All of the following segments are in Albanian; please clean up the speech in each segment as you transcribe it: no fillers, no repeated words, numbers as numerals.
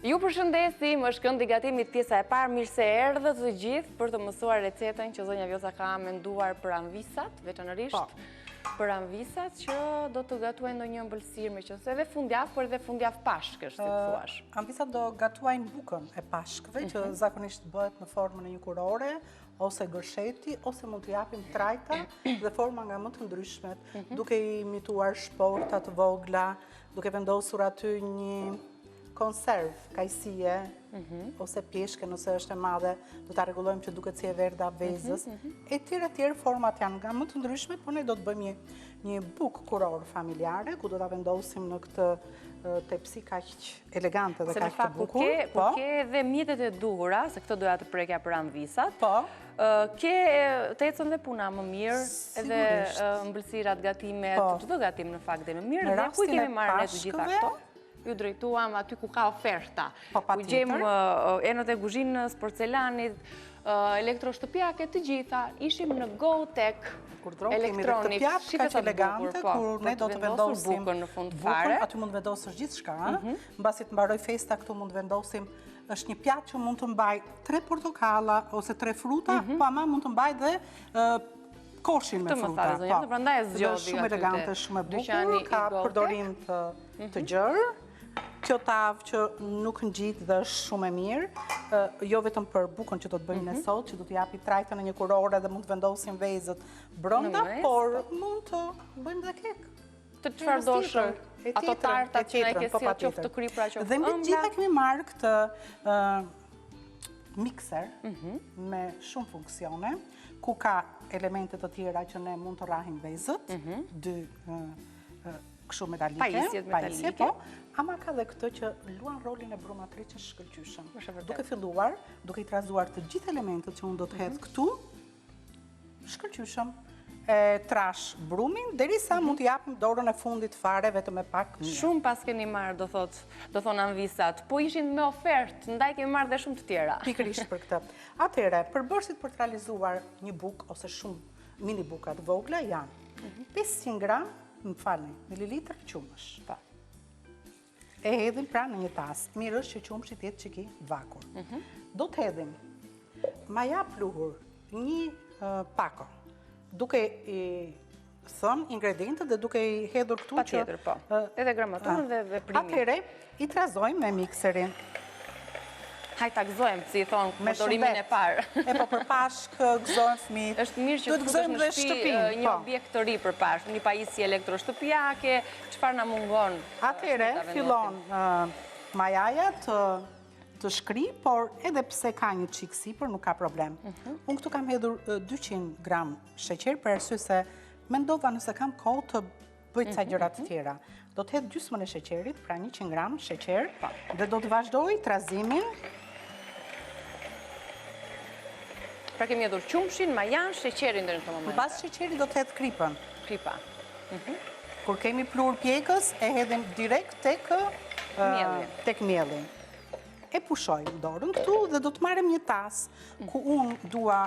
Ju përshëndesim, është këndi i gatimit pjesa e parë, mirë se erdhët të gjithë për të mësuar recetën që zonja Vjosa ka menduar për amvisat, veçanërisht po. për amvisat që do të gatuajnë ndonjë ëmbëlsirë, meqenëse edhe fundjavë, por edhe fundjavë Pashkësh, si të thuash. Amvisat do gatuajnë bukën e Pashkëve, që mhm. zakonisht bëhet në formën e një kurore, ose gërsheti, ose mund të japim trajta dhe forma nga më të ndryshmet, mhm. duke imituar shporta të vogla, duke vendosur aty një konservë kajsie, mhm. ose pjeshke nëse është e madhe, do ta rregullojmë që duket si e verdha e vezës. Mhm, mhm. E tjera e tjera format janë nga më të ndryshmet, por ne do të bëjmë një, një bukë kurorë familjare, ku do ta vendosim në këtë tepsi kaq elegante dhe kaq të bukur. Se në fakt, po. ke edhe mjetet e duhura, se këtë doja të prekja për amvisat, po. ke të ecën dhe puna më mirë, edhe ëmbëlsirat, gatimet, po. çdo gatim në fakt dhe më mirë, dhe ku i kemi marrë ne të gjitha këto? Iu drejtuam aty ku ka oferta. Po, ku gjejmë enët e kuzhinës, porcelanit, elektroshtëpiake të gjitha. Ishim në GoTech Electronics. Këtë pjatë kaq elegante, po, kur ne do të vendosim bukën në fund fare. Aty mund të vendosësh gjithçka, mhm. mbasi të mbarojë festa këtu mund të vendosim është një pjatë që mund të mbajë tre portokalla ose tre fruta, mhm. po ama mund të mbajë dhe koshin me fruta. Këtë më po. prandaj e zgjodhi Shumë elegante, shumë e bukur, ka përdorim të mhm. të gjerë. Kjo tavë që nuk ngjit dhe është shumë e mirë, jo vetëm për bukën që do të bëjmë ne mhm. sot, që do të japi trajtën e një kurore dhe mund të vendosim vezët brenda, por po. mund të bëjmë dhe kek. Të çfarë dosh, ato tarta që ne ke po, sjellë qoftë të kripura qoftë Dhe mbi të gjitha kemi marrë këtë mikser mhm. me shumë funksione, ku ka elemente të tjera që ne mund të rrahim vezët, dy kështu metalike, pajisjet metalike, po, ama ka dhe këtë që luan rolin e brumatriçes shkëlqyeshëm. Duke filluar, duke i trazuar të gjithë elementët që unë do të hedh mhm. këtu, shkëlqyeshëm e trash brumin, derisa mhm. mund t'i japim dorën e fundit fare vetëm me pak miell. Shumë paskeni marrë, do thot, do thonë amvisat, po ishin me ofertë, ndaj kemi marrë dhe shumë të tjera. Pikërisht për këtë. Atëherë, përbërësit për të realizuar një bukë ose shumë mini buka të vogla janë 500 mhm. gram Më falni, mililitër qumësh. Po. E hedhim pra në një tas. Mirë është që qumështi të jetë çik i vakur. Mhm. Do të hedhim maja pluhur, një pako, duke i thënë ingredientët dhe duke i hedhur këtu që... Patjetër, po. Edhe gramaturën dhe veprimin. Atëherë, i trazojmë me mikserin. Hajt ta gëzojmë, si i thonë, përdorimin e parë. E po për Pashkë gëzojmë fëmijët. Është mirë që të futesh në shtëpi një po. objekt të ri për Pashkë, një pajisje elektroshtëpiake, çfarë na mungon? Atëherë, fillon majaja të të shkrijë, por edhe pse ka një çikë sipër, nuk ka problem. Mhm. Unë këtu kam hedhur 200 gram sheqer, për arsye se mendova nëse kam kohë të bëj ca mhm, gjëra të mhm. tjera. Do të hedh gjysmën e sheqerit, pra 100 gram sheqer, po. dhe do të vazhdoj trazimin. Pra kemi hedhur qumështin, majanë, sheqerin deri në këtë moment. Pas sheqerit do të hedh kripën. Kripa. Mhm. Kur kemi pluhur pjekës, e hedhim direkt tek tek mielli. E pushojmë dorën këtu dhe do të marrim një tas ku unë dua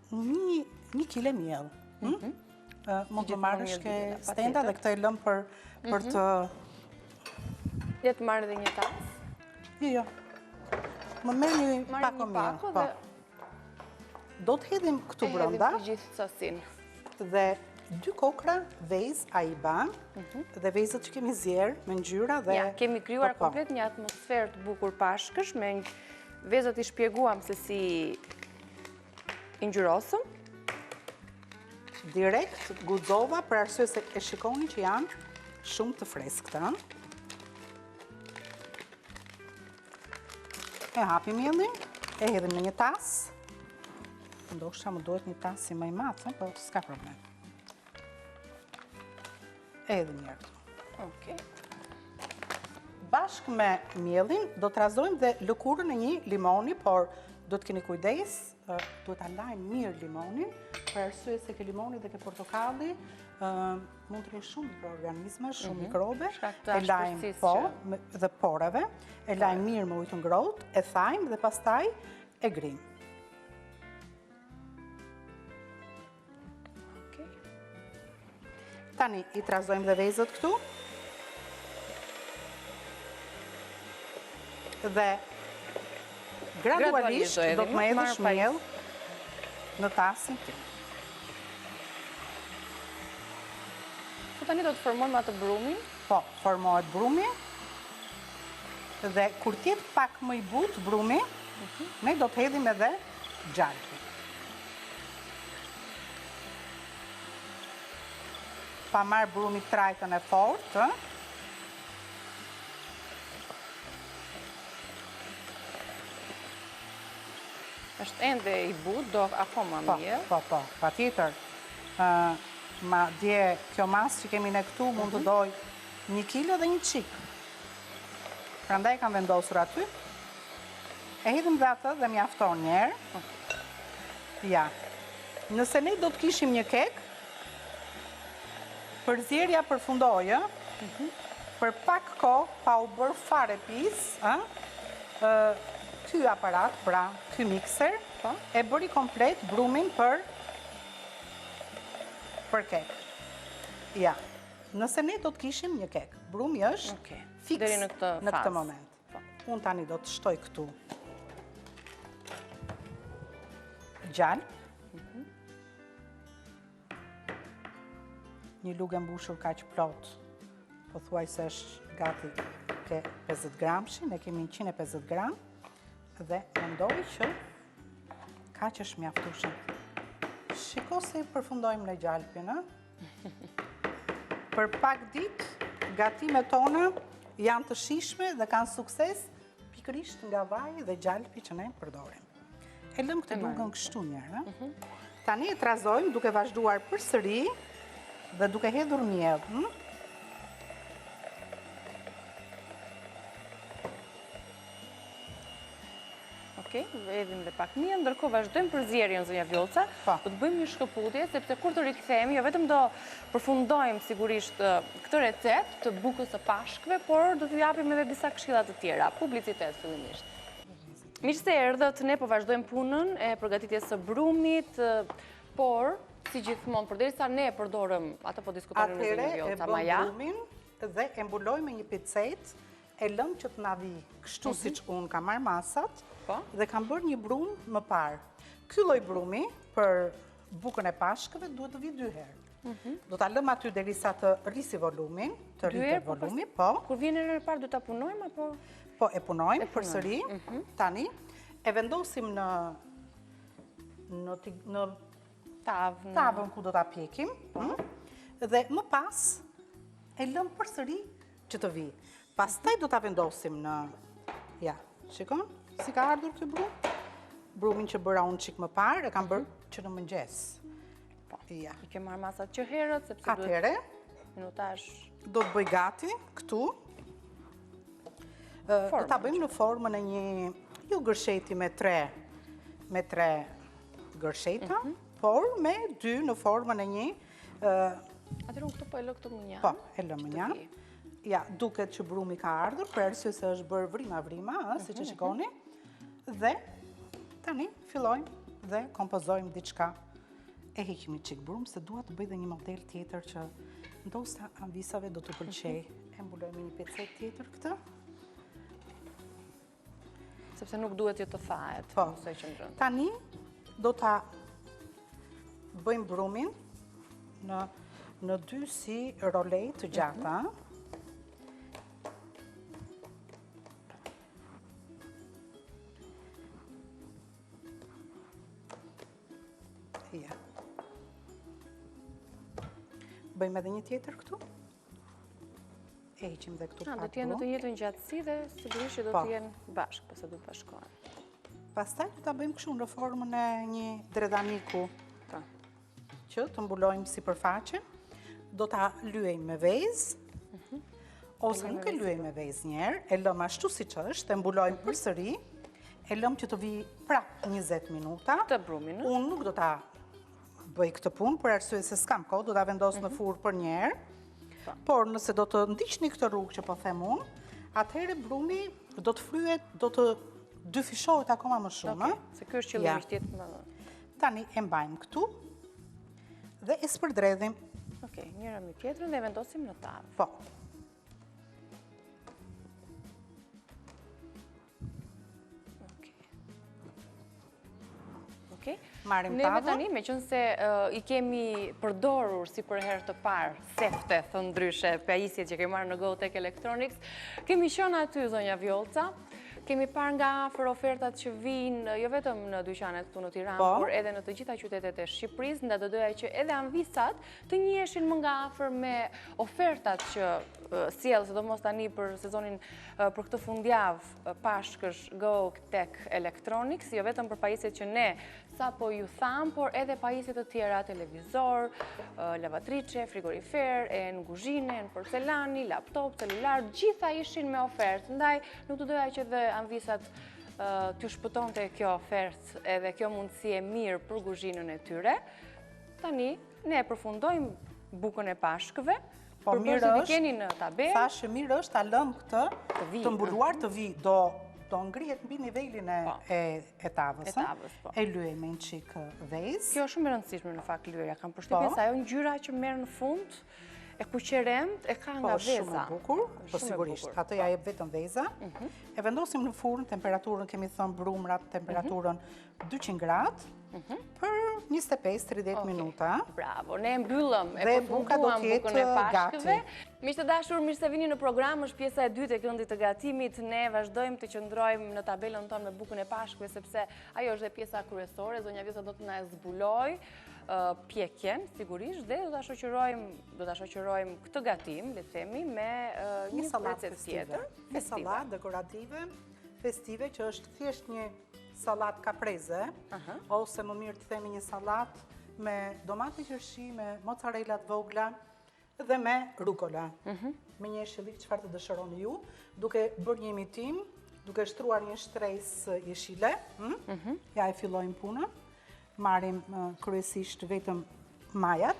një, një kile miell. Hm? Mund të marrësh ke stenda dhe këtë e lëmë për për mhm. të... Le të marrë dhe një tas? Jo, jo. Më merr një pako miell. Po. Do të hedhim këtu brenda. E hedhim të gjithë sasinë. Dhe dy kokra vezë Aiba mhm. dhe vezët që kemi zier me ngjyra dhe... Ja, kemi krijuar po, po. komplet një atmosferë të bukur pashkësh me vezët i shpjeguam se si i ngjyrosëm. Direkt guxova për arsye se e shikoni që janë shumë të freskëta. E hapim miellin, e hedhim në një tas. Ndoshta më duhet një tas si më i madh, po s'ka problem. E hedhim njëherë këtu. Okej. Bashkë me miellin, do të trazojmë dhe lëkurën e një limoni, por do të keni kujdes, duhet ta lajmë mirë limonin, për arsye se ke limoni dhe ke portokalli, mund të kenë shumë mikroorganizma, shumë mhm. mikrobe, e lajmë po, dhe poreve, e lajmë mirë me ujë të ngrohtë, e thajmë dhe pastaj e grijmë. Tani, i trazojmë dhe vezët këtu. Dhe gradualisht do të më hedhësh miell në tasin tim. Po tani do të formojmë atë brumin? Po, formohet brumi. Dhe kur të jetë pak më i butë brumi, mhm. ne do të hedhim edhe gjalpin. Pa marrë brumi trajtën e fortë, Është ende i butë, do akoma po, miell. Po, po, patjetër. Madje, kjo masë që kemi ne këtu mund të mhm. dojë një kilo dhe një çikë. Prandaj kam vendosur aty. E hedhim dhe atë dhe mjafton njëherë. Ja. Nëse ne do të kishim një kek, Përzierja përfundoi, ë? Mhm. Për pak kohë, pa u bërë fare pis, ë? Ky aparat, pra, ky mikser, po. e bëri komplet brumin për për kek. Ja. Nëse ne do të kishim një kek, brumi është okay. fiks në këtë, në këtë moment. Po. Unë tani do të shtoj këtu gjalpë. Mhm. Një lugë e mbushur kaq plot, pothuajse është gati ke 50 gramshi, ne kemi 150 gram, dhe mendoj që kaq është mjaftueshëm. Shiko se i përfundojmë ne gjalpin, a? Për pak ditë, gatimet tona janë të shijshme dhe kanë sukses pikërisht nga vaji dhe gjalpi që ne përdorim. E lëmë këtë lugën kështu njëherë. Mhm. Tani e trazojmë duke vazhduar përsëri dhe duke hedhur miell. Hm? Okej, hedhim dhe pak miell, ndërkohë vazhdojmë përzierjen zonja Vjollca. Po. Do të bëjmë një shkëputje sepse kur të rikthehemi, jo vetëm do përfundojmë sigurisht këtë recetë të bukës së Pashkëve, por do t'ju japim edhe disa këshilla të tjera, publicitet fillimisht. Mirë se erdhët, ne po vazhdojmë punën e përgatitjes së brumit, por, si gjithmonë, përderisa ne e përdorëm, atë po diskutonim me zonjën Vjollca Maja. Atëherë e bëmë brumin dhe e mbulojmë me një pecetë, e lëmë që të na vijë, kështu mhm. siç unë kam marrë masat, po. dhe kam bërë një brumë më parë. Ky lloj brumi për bukën e Pashkëve duhet të vijë dy herë. Mhm. Do ta lëmë aty derisa të rrisi volumin, të rritet po, volumi, po. Kur vjen herën e parë do ta punojmë apo? Po, e punojmë përsëri. Mhm. Tani e vendosim në në në tavë, tavën ku do ta pjekim, po. hm? Dhe më pas e lëmë përsëri që të vijë. Pastaj do ta vendosim në ja, shikon si ka ardhur ky brum? Brumin që bëra unë çik më parë, e kam bërë mhm. që në mëngjes. Po, ja. I ke marrë masat që herët, sepse duhet... Atëherë, minutazh... Do të bëj gati, këtu. Do ta bëjmë në formën e një, jo gërsheti me tre, me tre gërsheta, mhm. por me dy në formën e një... Atëherë unë këtu po e lë këtë mënjanë. Po, e lë mënjanë. Ja, duket që brumi ka ardhur, për arsye se është bërë vrima vrima, siç e mhm, shikoni. Mhm. Dhe, tani, fillojmë dhe kompozojmë diçka E heqim një çik brumë, se dua të bëj dhe një model tjetër që ndoshta amvisave do t'u pëlqejë. E mbuloj me një pecetë tjetër këtë. Sepse nuk duhet që të thahet, po. ose qëndron. Tani do ta bëjmë brumin në, në dy si role të gjata. Mm -hmm. Ja. Bëjmë edhe një tjetër këtu. E heqim dhe këtu pak. Do të jenë në të njëjtën gjatësi dhe sigurisht që do po. të jenë bashkë, pastaj do të bashkohen. Pastaj do ta bëjmë kështu në formën e një dredhaniku. Po. Që të mbulojmë sipërfaqen. Do ta lyejmë me vezë. Mhm. Ose nuk e lyejmë me vezë njëherë, e lëmë ashtu siç është, e mbulojmë mhm. përsëri, e lëmë që të vijë prapë 20 minuta. Të brumin, Unë nuk do ta bëj këtë punë, për arsye se s'kam kohë, do ta vendos në mhm. furrë përnjëherë. Po. Por nëse do të ndiqni këtë rrugë që po them unë, atëherë brumi do të fryhet, do të dyfishohet akoma më shumë. Se ky është qëllimi që të jetë më... Tani e mbajmë këtu dhe e spërdredhim. Okej, njëra me tjetrën dhe e vendosim në tavë. Po. Okej. Marrim Neve tavën. tani, meqenëse i kemi përdorur si për herë të parë, sefte, thënë ndryshe, pajisjet që kemi marrë në GoTech Electronics, kemi qenë aty, zonja Vjollca, kemi parë nga afër ofertat që vijnë, jo vetëm në dyqanet këtu në Tiranë, Po. por edhe në të gjitha qytetet e Shqipërisë, ndaj do doja që edhe amvisat të njiheshin më nga afër me ofertat që sjell, sidomos tani për sezonin për këtë fundjavë Pashkësh Go Tech Electronics, jo vetëm për pajisjet që ne sapo ju thamë, por edhe pajisje të tjera, televizor, lavatriçe, frigorifer, enë kuzhine, enë porcelani, laptop, celular, gjitha ishin me ofertë. Ndaj, nuk do doja që dhe amvisat t'ju shpëtonte kjo ofertë edhe kjo mundësi e mirë për kuzhinën e tyre. Tani, ne e përfundojmë bukën e Pashkëve, Po mirë përbërësit i është, keni në tabelë. Thashë mirë është ta lëmë këtë të të mbuluar të vijë, do do ngrihet mbi nivelin e Po. e, e tavës. E tavës, po. E lyej me një çik vezë. Kjo është shumë e rëndësishme në fakt lyerja. Kam përshtypjen Po. se ajo ngjyra që merr në fund e kuqeremt e ka Po, nga është shumë veza. e bukur, po Shumë e sigurisht, bukur, atë ja jep vetëm veza. Mhm. E vendosim në furnë, temperaturën kemi thënë brumrat, temperaturën 200 gradë, për 25-30 Mhm. Okej. minuta. Bravo, ne e mbyllëm, e Dhe buka do përfunduam të bukën e jetë Pashkëve. gati. Miq të dashur, mirë se vini në program, është pjesa e dytë e këndit të gatimit. Ne vazhdojmë të qëndrojmë në tabelën tonë me bukën e Pashkëve, sepse ajo është dhe pjesa kryesore. Zonja Vjollca do të na e zbulojë pjekjen, sigurisht, dhe do ta shoqërojmë, do ta shoqërojmë këtë gatim, le të themi, me Një një sallatë recetë festive. tjetër. Një Festive. sallatë dekorative, festive që është thjesht një sallatë kapreze, ose më mirë të themi një sallatë me domate qershi, me mozzarella të vogla dhe me rukola. Mhm. Me një jeshillik çfarë të dëshironi ju, duke bërë një imitim, duke shtruar një shtresë jeshile, hm? Mhm. Ja e fillojmë punën. Marrim kryesisht vetëm majat.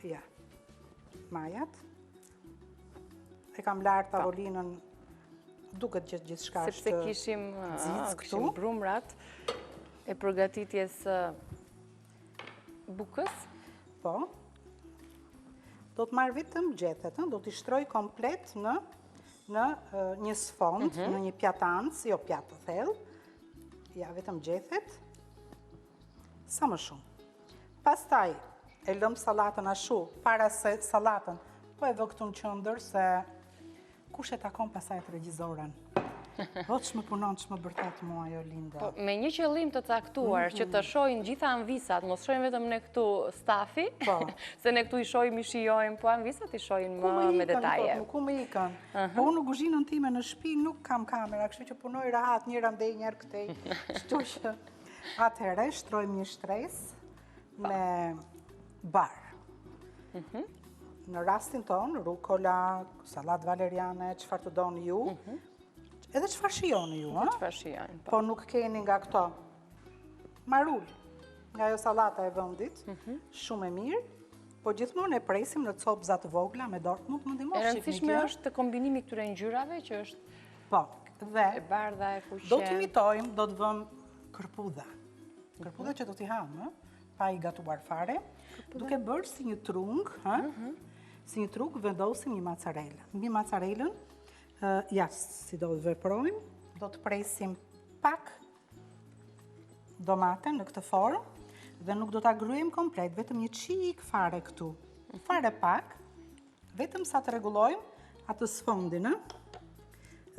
Ja. Majat. E kam larë tavolinën, duket që gjithçka është Sepse kishim, zicë kishim këtu. brumrat e përgatitjes së bukës. Po. Do të marr vetëm gjethet, ëh, do t'i shtroj komplet në në një sfond, Mhm. në një pjatancë, jo pjatë të thellë. Ja, vetëm gjethet. Sa më shumë. Pastaj e lëm sallatën ashtu, para se sallatën, po e vë këtu në qendër se kush e takon pastaj të regjizoren. Po ç'më punon, ç'më bërtet mua jo Linda. Po, me një qëllim të caktuar që të Mhm. shohin gjitha amvisat, mos shohin vetëm ne këtu stafi, Po. se ne këtu i shohim, i shijojmë, po amvisat i shohin Ku më më me ikën, detaje. thotë, ku më ikën. Po unë në kuzhinën time në shtëpi nuk kam kamera, kështu që punoj rahat njëra andej, njëra këtej. Kështu që atëherë shtrojmë një shtresë me bar. Mhm. Në rastin ton, rukola, sallatë valeriane, çfarë të doni ju, edhe çfarë shijoni ju, ëh? Çfarë shijojnë, po. Po nuk keni nga këto marul, nga ajo sallata e vendit, Mhm. shumë e mirë, po gjithmonë e presim në copëza të vogla me dorë. Mund të më E ndihmosh çik rëndësishme Nikia? është kombinimi i këtyre ngjyrave që është Po, dhe e bardha e kuqe. do të imitojmë, do të vëmë kërpudha. Kërpudha që do t'i hamë, ë, pa i gatuar fare, duke bërë si një trung, ë? Mhm. Si një trung vendosim një mozzarella. Mbi mozzarellën, ë, ja, si do të veprojmë, do të presim pak domate në këtë formë dhe nuk do ta gryejmë komplet, vetëm një çik fare këtu. Fare pak, vetëm sa të rregullojmë atë sfondin, ë?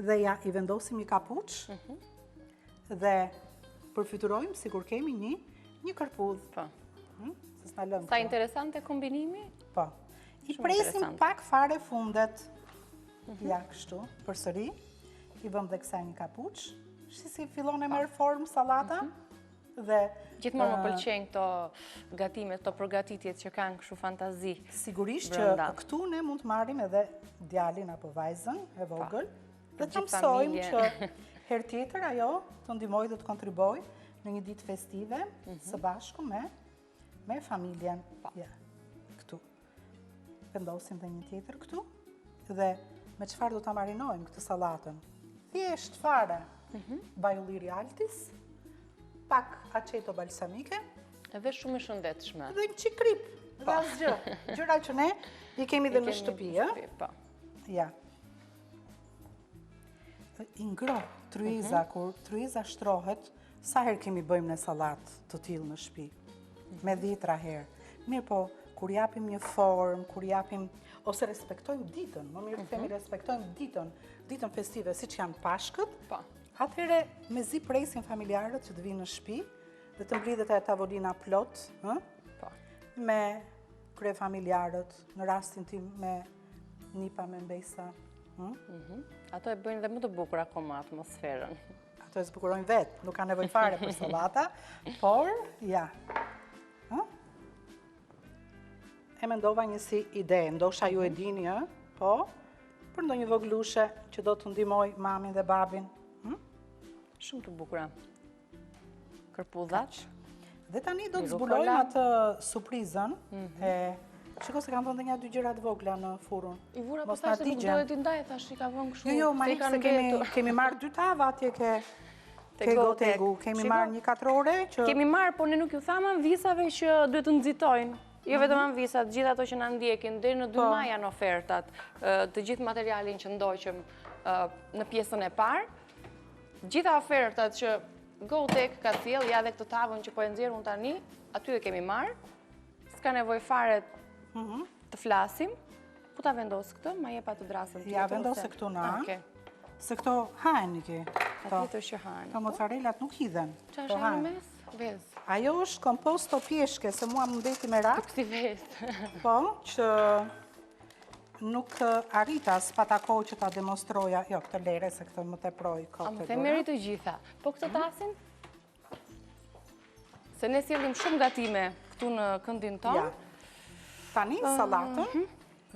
Dhe ja i vendosim një kapuç dhe përfytyrojmë sikur kemi një një kërpudh. Po. Hm? Se s'na lënë Sa këto. interesante kombinimi? Po. I Shumë presim interesante. pak fare fundet. Ja, kështu, përsëri. I vëmë dhe kësaj një kapuç. Shi si fillon e merr formë sallata dhe Gjithmonë më pëlqejnë këto gatime, këto përgatitjet që kanë kështu fantazi. Sigurisht që brenda. këtu ne mund të marrim edhe djalin apo vajzën e vogël dhe Për të gjithë mësojmë familjen. që herë tjetër ajo të ndihmojë dhe të kontribuojë në një ditë festive Mhm. së bashku me me familjen. Ja. Këtu. Vendosim dhe një tjetër këtu dhe me çfarë do ta marinojmë këtë sallatën? Thjesht fare. Mhm. Vaj ulliri altis, pak aceto balsamike, Edhe shumë e shëndetshme. dhe një çik krip, dhe asgjë. Gjëra që ne i kemi dhe I në kemi shtëpi, ë? Po. Ja. I ngroh tryeza, Mhm. kur tryeza shtrohet, Sa herë kemi bëjmë ne sallatë të tillë në shtëpi? Me dhjetra herë. Mirëpo, kur japim një formë, kur japim, ose respektojmë ditën, më mirë të themi mhm. respektojmë ditën, ditën festive, siç janë pashkët, po. atëherë mezi presin familjarët që të vinë në shtëpi dhe të mblidhet ajo tavolina plot, ë? Po. Me kryefamiljarët, në rastin tim me nipa me mbesa. Hm? Mhm. Ato e bëjnë dhe më të bukur akoma atmosferën. Ato e zbukurojnë vetë, nuk ka nevojë fare për sallata, por, ja. E mendova një si ide, ndoshta ju e mhm. dini, ë? Po, për ndonjë vogëlushe që do të ndihmojë mamin dhe babin. Hm? Shumë të bukura. Kërpudhat. Dhe tani do të zbulojmë atë surprizën mhm. e Shiko se kam vënë dhe nja dy gjëra të vogla në furrën. I vura po thashë se nuk dohet t'i ndaj, thashë i ka vënë kështu. Jo, jo, ma se kemi, kemi marrë dy tava atje ke, te Gotegu. Kemi marrë një katrore që... Kemi marrë, po ne nuk ju thamë amvisave që duhet të nxitojnë. Jo vetëm mhm. amvisat, gjithë ato që na ndjekin, deri në 2 po. maj janë ofertat, të gjithë materialin që ndoqëm në pjesën e parë. Gjitha ofertat që GoTech ka sjellë, ja dhe këtë tavën që po e nxjerr unë tani, aty e kemi marrë. S'ka nevojë fare mhm. të flasim. Ku ta vendos këtë? Ma jep atë dërrasën tjetër. Ja, vendose këtu në anë. Se këto hahen, Niki. Patjetër që hahen. Këto mozzarellat nuk hidhen. Ça është ajo në mes? Vezë. Ajo është komposto pjeshke, se mua më mbeti merak. Të kësi vezë. Po, që Nuk arrita, s'pata kohë që ta demonstroja, jo, këtë lere, se këtë më teproi kot e A më the merri të gjitha. Po këtë tasin? Se ne sjellim shumë gatime këtu në këndin tonë. Ja. Tani, sallatën, mhm.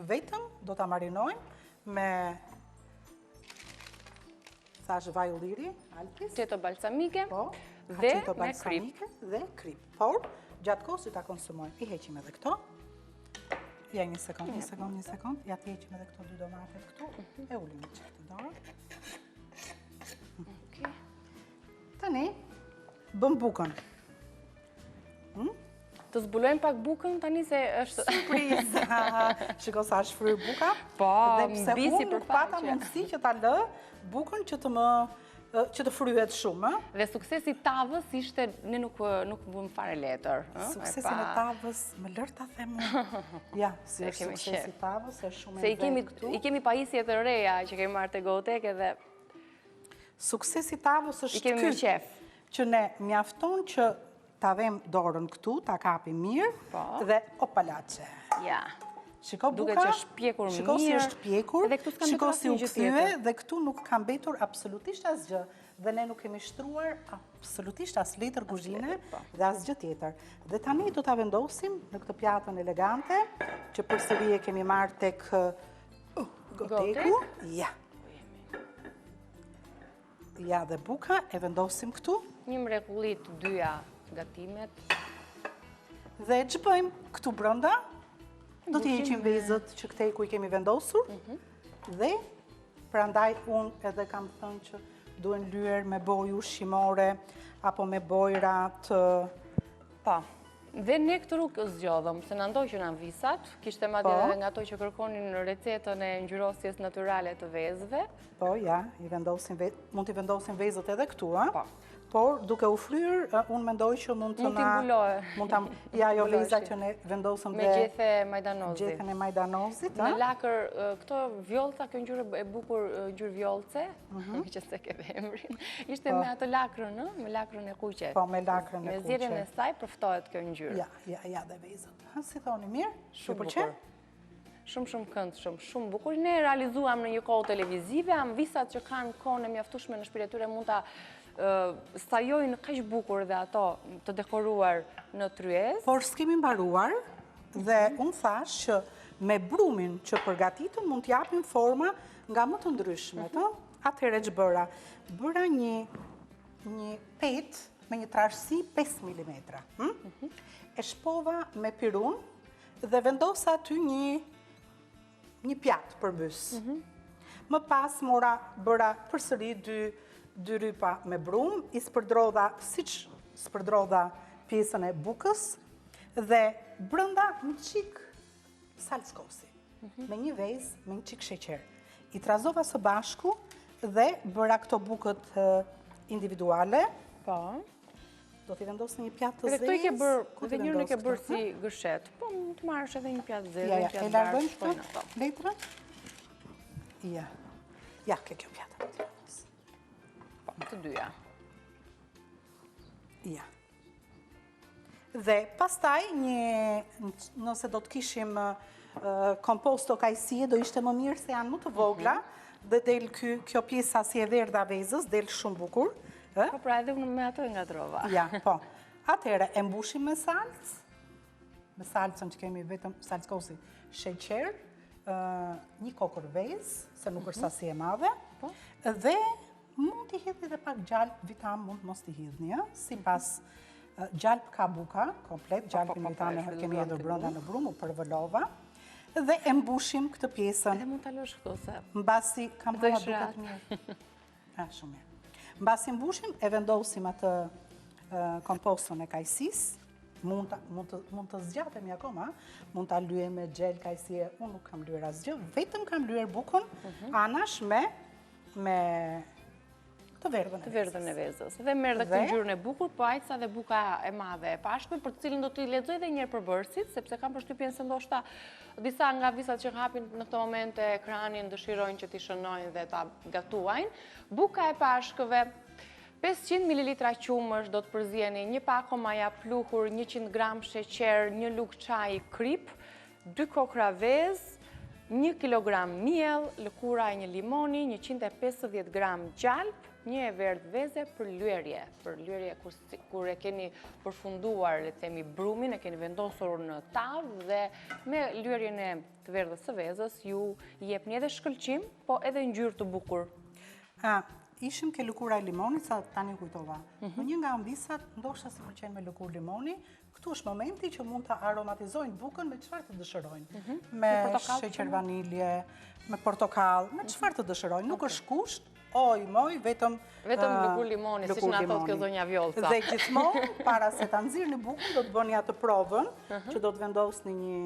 vetëm do ta marinojmë me Thashë vaj ulliri, Alpis. Aceto balsamike po, dhe me kripë. Dhe kripë. Por, gjatë kohës që ta konsumojmë, i heqim edhe këto. Ja, një sekond, një sekond, një sekond. Ja, t'i heqim edhe këto dy domatet këtu. Mhm. E ulim një çikë të dorë. Tani, bëm bukën. Hmm? Të zbulojmë pak bukën tani se është... Surprizë! Shiko sa është fryrë buka. Po, dhe pse unë nuk pata mundësi që ta lë bukën që të më që të fryhet shumë. Dhe suksesi i tavës ishte, ne nuk, nuk vumë fare letër. Suksesin e tavës, më lër ta them unë. Ja, si është suksesi i tavës, është shumë e nxehtë këtu. I kemi pajisje të reja që kemi marrë te GoTech edhe... Suksesi i tavës është ky. I kemi qejf. Që ne mjafton që Ta vëmë dorën këtu, ta kapim mirë po. dhe opalaçe. Ja. Shiko buka, Duket që është pjekur mirë. Shiko si është pjekur, shiko si u kthye dhe këtu nuk ka mbetur absolutisht asgjë dhe ne nuk kemi shtruar absolutisht as letër kuzhine po. dhe asgjë tjetër. Dhe tani do ta vendosim në këtë pjatën elegante që përsëri e kemi marrë tek uh, Goteku. Ja. Ja dhe buka e vendosim këtu. Një mrekulli të dyja gatimet. Dhe ç'bëjmë këtu brenda, do t'i heqim vezët që këtej ku i kemi vendosur. Mhm. Dhe prandaj unë edhe kam thënë që duhen lyer me bojë ushqimore apo me bojra të Po. Dhe ne këtë rrugë zgjodhëm, se na ndoqën amvisat, kishte madje po. edhe nga ato që kërkonin recetën e ngjyrosjes natyrale të vezëve. Po, ja, i vendosim mund t'i vendosim vezët edhe këtu, a? Po. Por, duke u fryrë, unë mendoj që mund të na... Mund t'i mbulojë. Mund ta... Ja, ajo veza që ne vendosëm dhe... Me gjethe majdanozi. Gjethen e majdanozit, a? Në lakër, këto vjollca, kjo ngjyrë e bukur, ngjyrë vjollce, mhm. që s'e ke dhe emrin, ishte po. me atë lakrën, ë? Me lakrën e kuqe. Po, me lakrën e kuqe. Me zierjen e saj përftohet kjo ngjyrë. Ja, ja, ja, dhe vezët. Ha, si thoni, mirë? Shumë bukur. Shumë, shumë këndshëm, shumë bukur. Ne realizuam në një kohë televizive, amvisat që kanë kohën e mjaftueshme në shpinë e tyre mund ta sajojnë kaq bukur dhe ato të dekoruar në tryezë. Por s'kemi mbaruar dhe unë thashë që me brumin që përgatitëm mund t'japim forma nga më të ndryshmet, ë? Atëherë ç'bëra? Bëra një një petë me një trashësi 5 mm. Hm? Mhm. E shpova me pirun dhe vendosa aty një një pjatë përmbys. Mhm. Më pas mora bëra përsëri dy dy rrypa me brumë, i spërdrodha siç spërdrodha pjesën e bukës dhe brenda një çik salcë kosi, mhm. me një vezë, me një çik sheqer. I trazova së bashku dhe bëra këto bukët individuale. Po. Do t'i vendos në një pjatë të zezë. Edhe këto i ke bërë, edhe njërën e ke bërë si gërshet. Po, mund të marrësh edhe një pjatë zezë, një pjatë e largojmë këtë letrën? Ja, ja, ke kjo pjatë do t'i vendos. Po, të dyja. Ja. Dhe pastaj, një, nëse do të kishim komposto kajsie, do ishte më mirë se janë më të vogla, mhm. dhe del kjo pjesa si e verdha vezës, del shumë bukur. Po pra edhe unë me ato e ngatërrova. Ja, po. Atëherë, e mbushim me salcë, me salcën që kemi vetëm salcë kosi, sheqer, një kokërr vezë, se nuk është mhm. sasi e madhe, po. dhe Mund t'i hidhni dhe pak gjalpë, vitam mund mos t'i hidhni, ë? Sipas gjalpë ka buka, komplet, po, gjalpin po, po, vitam e kemi hedhur brenda në brumë, u përvëlova, dhe e mbushim këtë pjesën. Edhe mund ta lësh këtu se. Mbasi kam hava duket mirë. A, shumë mirë. Mbasi mbushim, e vendosim atë komposton e kajsisë, mund të, mund të, mund të zgjatemi akoma, mund ta lyejmë me xhel kajsie, unë nuk kam lyer asgjë, vetëm kam lyer bukën mhm. anash me me të verdhën e vezës. Të verdhën e vezës. Dhe merr dhe këtë ngjyrën e bukur, po aq sa dhe buka e madhe e Pashkëve, për të cilën do t'i lexoj dhe njëherë përbërësit, sepse kam përshtypjen se ndoshta disa nga amvisat që hapin në këto momente ekranin dëshirojnë që t'i shënojnë dhe ta gatuajnë. Buka e Pashkëve, 500 ml qumësht do të përzieni, një pako maja pluhur, 100 gram sheqer, një lugë çaji kripë, Dy kokrra vezë, një kilogram miell, lëkura e një limoni, 150 gram gjalpë, një e verdhë veze për lyerje. Për lyerje kur e keni përfunduar, le të themi, brumin, e keni vendosur në tavë dhe me lyerjen e të verdhës së vezës ju jepni edhe shkëlqim, po edhe ngjyrë të bukur. A, ishim ke lëkura e limonit, sa tani kujtova. Mhm. Një nga amvisat, ndoshta s'i pëlqen me lëkurë limoni, Këtu është momenti që mund të aromatizojnë bukën me çfarë të dëshirojnë. Mhm. Me sheqer vanilje, me portokall, me mhm. çfarë të dëshirojnë. Nuk është kusht, oj, moj, vetëm... Vetëm lëkurë limoni, siç na thotë kjo zonja Vjollca. Dhe gjithmonë, para se ta nxirrni bukën, do të bëni atë provën, mhm. që do të vendosni një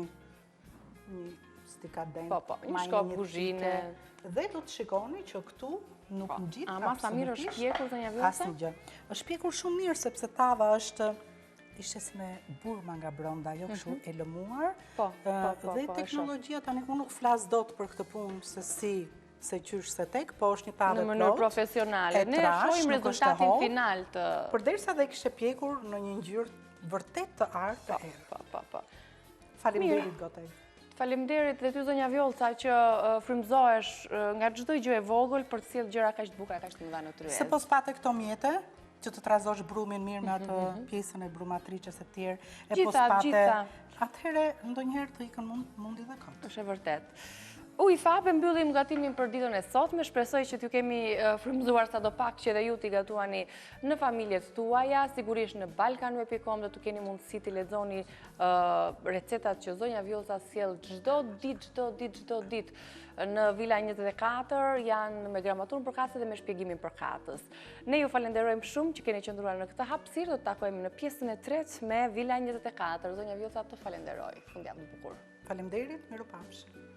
një stikadent, po, po, një shkop kuzhine. Dhe do të shikoni që këtu nuk po, ngjit absolutisht. Ama sa mirë është pjekur, zonja Vjollca? Asnjë gjë. Është pjekur shumë mirë, sepse tava është ishte si me burma nga brenda, jo kështu mhm. e lëmuar. Po, po, po, dhe po, teknologjia tani unë nuk flas dot për këtë punë se si se qysh se tek, po është një tavë e plotë. Në mënyrë profesionale. Ne shohim rezultatin final të... Përderisa dhe kishte pjekur në një ngjyrë vërtet të artë të errët. Po, po, po. Faleminderit Gotej. Faleminderit dhe ty zonja Vjollca që frymëzohesh nga çdo gjë e vogël për të sjellë gjëra kaq të bukura kaq të mëdha në tryezë. Se po s'pate këto mjete që të trazosh brumin mirë me atë mhm, mhm. pjesën e brumatriçes e tjerë, e po s'pate, atëherë ndonjëherë të ikën mundi dhe kot. Është e vërtetë. Ujë fap e mbyllim gatimin për ditën e sotme, shpresoj që t'ju kemi frymëzuar sado pak që edhe ju t'i gatuani në familjet tuaja, sigurisht në balkanweb.com do të keni mundësi t'i lexoni recetat që zonja Vjollca sjell çdo ditë, çdo ditë, çdo ditë në Vila 24 janë me gramaturën përkatëse dhe me shpjegimin përkatës. Ne ju falenderojmë shumë që keni qëndruar në këtë hapësirë, do të takohemi në pjesën e tretë me Vila 24. Zonja Vjollca të falenderoj. Fundjavë të bukur. Faleminderit, mirupafshim.